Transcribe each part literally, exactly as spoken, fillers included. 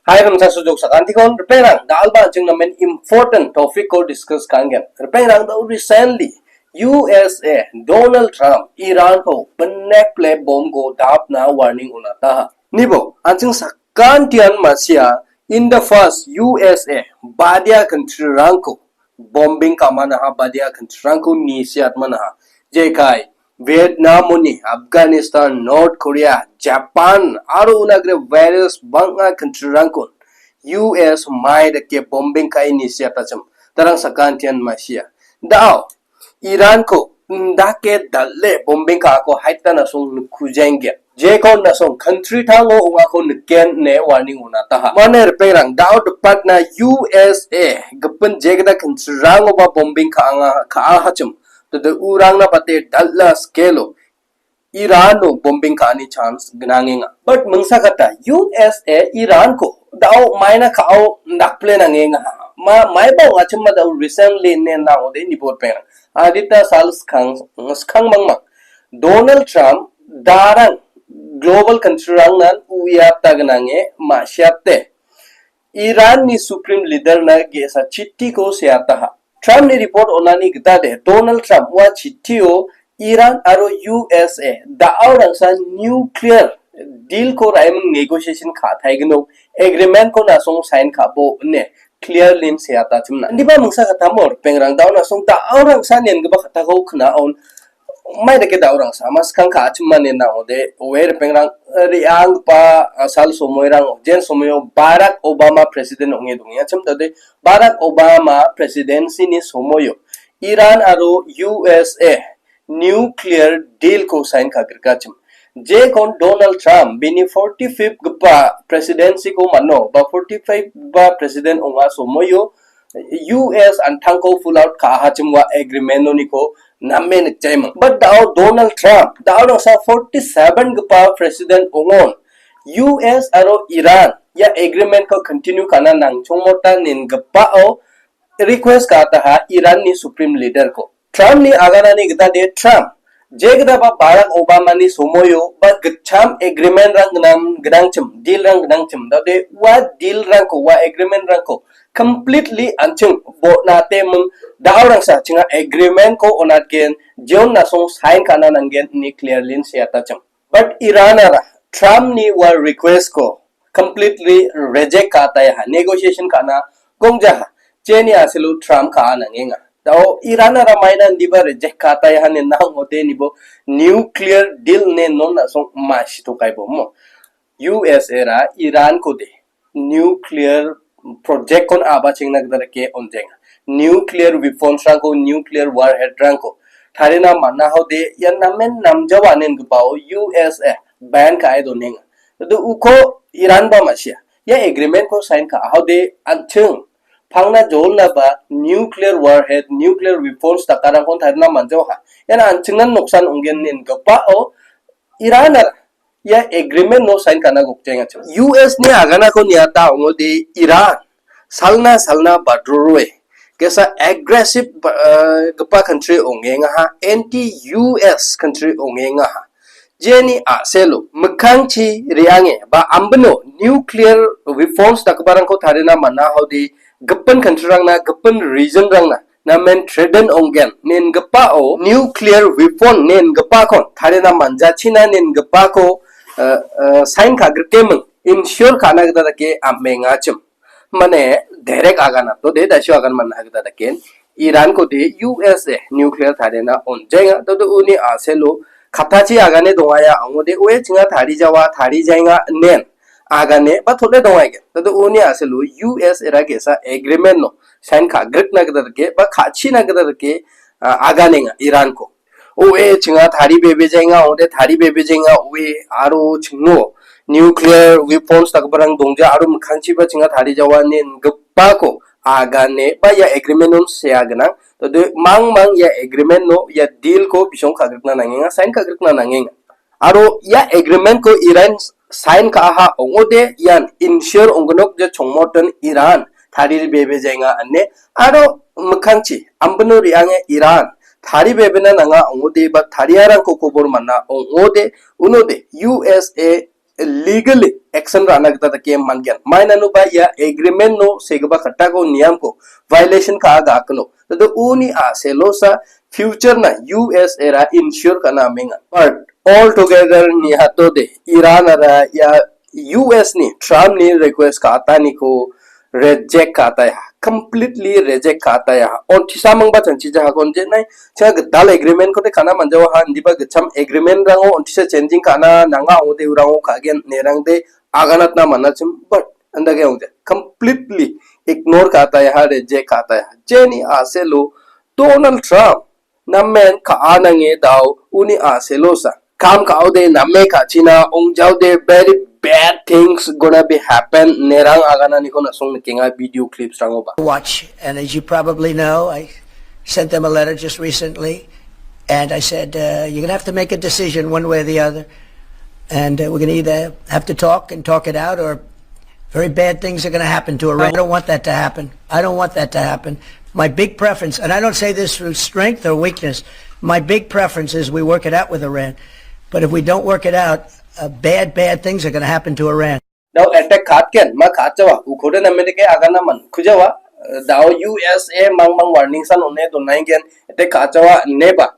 Hai, rimsa sujok sakantikon, ripengrang, dalba anjing namen important topic ko discuss kanggen. Ripengrang, dau recently, U S A, Donald Trump, Iran ko benek ple bom go dapna warning unataha. Nibo, anjing sakantian masia, in the first U S A, badia country rangko, bombing kamanaha badia country rangko nisiat manaha. Jekai, Vietnam oni, Afghanistan, North Korea, Japan, aro unagre various banga country rangkon U S mai dake bombing kai nisiatachim. Tarang sakantian masia. Dao, Iran ko, ndake dale bombing ka ako haita nasong nukujengge. Jekon nasong country tango ungako niken ne warning unataha. Mane ripengrang dao depatna U S A gipin jegda country rango ba bombing ka anga ka ahachim. Tede urangna bate dalla skelo Iran no bombing ka ani chance gnangenga. But mengsa kata U S A Iran ko dao maina ka ao ndakple nangenga. Ma, mai ba ungachim ma dao recently ne na ode ni bor peng. Adita sal skang, skang mang mang. Donald Trump darang global country rang nan uiata gnange ma siatte. Iran ni Supreme Leader na ge·sa chitti ko seataha. Trump ni report onani gita de Donald Trump ua chittio Iran aro U S A da·ao rangsa nuclear deal ko raiming negotiation ka·taigino agreement ko nasong sign ka·bo ine clear line seata chimna. Indiba mingsa katamo ripengrang da·ao nasong da·ao rangsa niengipa katako kna·on. Mai dake da·o rangsa, ma skang ka·achim mane na ode, oe ripengrang, eh, re·anggipa, ah, sal somoirang, jen somoio Barack Obama president ong·e dongenga chim dade, Barack Obama presidency ni somoio Iran aro U S A nuclear deal ko sign ka·grikachim. Jekon Donald Trump bini forty-fifth gipa presidency ko mano, ba forty-five ba president ong·a somoio U S antangko pull out ka·ahachimwa agreement-oniko name nikjaimang. But da·o Donald Trump, da·o dangsa forty-seven gipa president ong·on. U S aro Iran ia agreement-ko continue ka·na nangchongmota nengipao request ka·ataha Iran-ni Supreme Leader-ko. Trump-ni aganani gita de Trump, jegitaba Barack Obama-ni somoio ba gitcham agreement-rang gnang, gnangchim, deal-rang gnangchim. Dade ua deal-rangko, ua agreement-rangko completely an·ching bo·nate ming da·o rangsa chinga agreement-ko on·atgen, jeon nasong sign ka·na nanggen ine clearly seatachim. But Iran-ara Trump-ni ua request-ko completely reject ka·atayaha, negotiation ka·na gongjaha, jeni asilo Trump ka·a nangenga. Da·o Iran-ara maina indiba reject ka·atayaha ine nang ode nibo nuclear deal ine non nasong ma sitokaibo mo. U S A-ra Iran-ko de nuclear project-kon a·bachengna gita dake on·jenga. Nuclear weapons-rangko, nuclear warhead-rangko tarina man·a hode ia namen namjawa nengipao U S A ban ka·e donenga. Dade uko Iran ba ma·sia. Ia agreement-ko sign ka·a hode an·ching pangna jolna ba nuclear warhead, nuclear weapons dakarangkon tarina man·jawaha. Ian an·chingnan noksan ong·gen nengipao Iran-ara ia agreement-o sign ka·na gokjengachim. U S-ni aganako niata ong·ode Iran salna salna badroroe ge·sa aggressive ba-, eh, gipa country ong·engaha, anti U S country ong·engaha. Jeni a·selo mikkangchi re·ange ba ambino nuclear weapons dakgiparangko tarina man·a hode gipin country-rangna, gipin region-rangna namen threaten ong·gen nengipao nuclear weapon nengipakon tarina man·jachina nengipako, eh, eh, sign ka·grikeming ensure ka·na gita dake am·engachim. Mane direct agan ato de dasio agan man·a gita dake Iran-ko de U S A nuclear tarina on·jaenga. Todo uni a·selo kattachi agane dongaya ong·ode oe chinga tarijawa tarijaenga inen agane ba tole dongaigen. Tado uni a·selo U S era ge·sa agreement-o sign ka·grikna gita dake ba ka·china gita dake, ah, aganenga Iran-ko. Oe chinga taribebejaenga, ode taribebejaenga, oe aro chingo nuclear weapons dakgiparang dongja aro mikkangchiba chinga tarijawa nengipako agane ba ia agreement-on sea gnang. Tado mangmang ia agreement-o ia deal-ko bisong ka·grikna nangenga, sign ka·grikna nangenga. Aro ia agreement-ko Iran sign ka·aha ong·ode ian ensure ong·gnok je chongmoton Iran taribebejaenga ine aro mikkangchi ambino re·ange Iran taribebena nanga ong·ode ba tariarangko kobor man·a ong·ode unode U S A legally action ra·na gita dake man·gen. Mainanoba ia agreement-o segipa katako niamko violation ka·a ga·akno. Tado uni a·selosa future-na U S A-ra ensure ka·na amenga. But all together niatode Iran-ara ia U S-ni Trump-ni request ka·ataniko reject ka·ataia, completely reject ka·ataia. On tisamangba chanchi jahakon jenai, cha gital agreement-kode ka·na manjawaha, indiba gitcham agreement-rango on tisa changing ka·na nanga ode urango ka·gen nerangde aganatna manachim, but andage ongja, completely ignore ka·ataia, reject ka·ataia. Jeni a·selo Donald Trump namen ka·a nange dao uni a·selosa. Kam ka·ode name ka·china ongjaode very bad things gonna be happen nerang agananiko na·song nikenga video clips-rangoba. Watch. And as you probably know, I sent them a letter just recently, and I said, uh, "You're gonna have to make a decision one way or the other, and uh, we're gonna either have to talk and talk it out, or very bad things are gonna happen to Iran." I don't want that to happen. I don't want that to happen. My big preference, and I don't say this through strength or weakness, my big preference is we work it out with Iran. But if we don't work it out, uh, bad, bad things are gonna happen to Iran. Dao attack ka·atgen, ma ka·achawa, ukode namedeke agana man-, kujawa, eh, dao U S A mang mang warning san one donaigen, attack ka·achawa neba,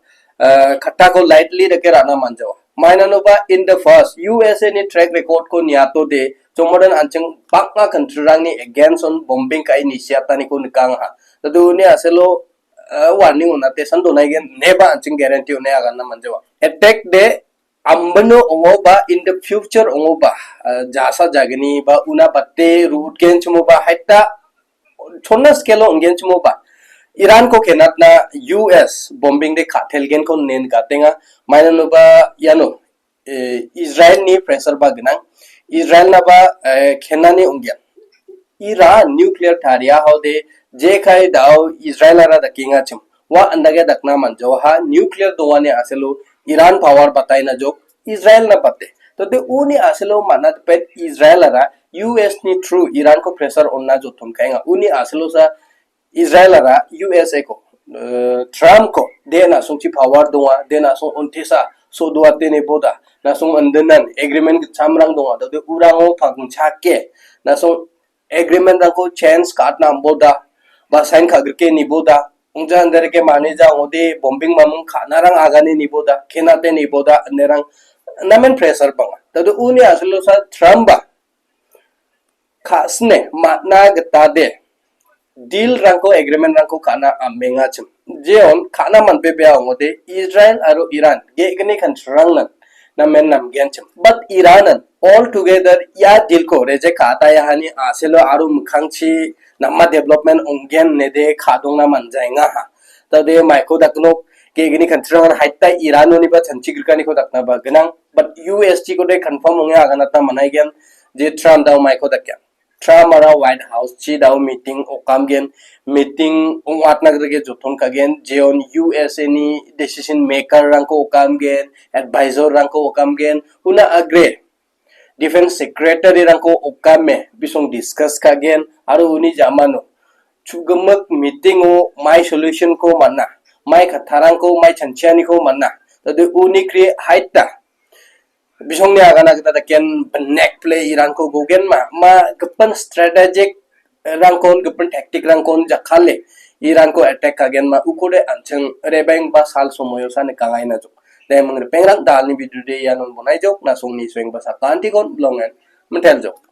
eh, katako lightly deke ra·na manjawa. Mainanoba in the first, U S A-ni track record-ko niatode, jomoden an·ching bang·a country-rangni against-on bombing ka·e nisiataniko nikangaha. Tado uni a·selo, eh, warning onate san donaigen, neba an·ching guarantee one agana manjawa. Attack de ambino ong·oba, in the future ong·oba, ah, jasa jagni ba una bate ru·utgenchimoba haita chonna scale-o ong·genchimoba. Iran-ko kenatna U S bombing de ka·telgenko ine nikatenga. Mainanoba iano, eh, Israel-ni pressure ba gnang. Israel-naba, eh, kenani ong·gen. Iran nuclear tariahaode jekai dao Israel-ara dakengachim. Ua andage dakna manjaoha nuclear dongani a·selo Iran power bataina jok Israel-na bate. Tode uni a·selo man·a dipet Israel-ara U S-ni through Iran-ko pressure on·na joton ka·enga. Uni a·selosa Israel-ara U S A-ko, eh, Trump-ko, de na·songchi power donga, de na·song ontisa, so doate neboda, na·song andinan, agreement gitchamrang donga, tode urango pagingchake, na·song agreement-rangko change ka·atna amboda, ba sign ka·grike niboda, ongja andereke manija ong·ode bombing mamung ka·narang agane niboda, kenate niboda, inerang namen pressure bang·a. Tado uni a·selosa Trump-ba ka·sine man·a gitade deal-rangko, agreement-rangko ka·na amengachim. Jeon ka·na man·bebea ong·ode Israel aro Iran ge·gni country-rangnan namen namgenchim. But Iran-an all together ia deal-ko reject ka·ataiahani a·selo aro mikkangchi nama development ong·gen inede ka·dongna manjaengaha. Tade maiko daknok ge·gni country-rangan haita Iran-oniba chanchi grikaniko daknaba gnang. But U S G-kode confirm ong·e aganatna man·aigen je Trump dao maiko dakgen. Trump-ara White House-chi dao meeting okamgen, meeting ong·atna gita joton ka·gen, jeon U S A-ni decision maker-rangko okamgen, advisor-rangko okamgen, una agre defense secretary-rangko okame bisong discuss ka·gen, aro uni jamano chu·gimik meeting-o mai solution-ko man·a, mai kattarangko, mai chanchianiko man·a. Tade uni kri haita bisongni agana gita daken benek play Iran-ko gogen ma, ma gipin strategic rangkon, gipin tactic rangkon jakkale Iran-ko attack ka·gen ma ukode an·ching rebeng ba sal somoio sa nikangaina jok. Dai ming repengrang dalni video de iano bonai jok, na·songni sueng ba sakantikon bilongen mentel jok.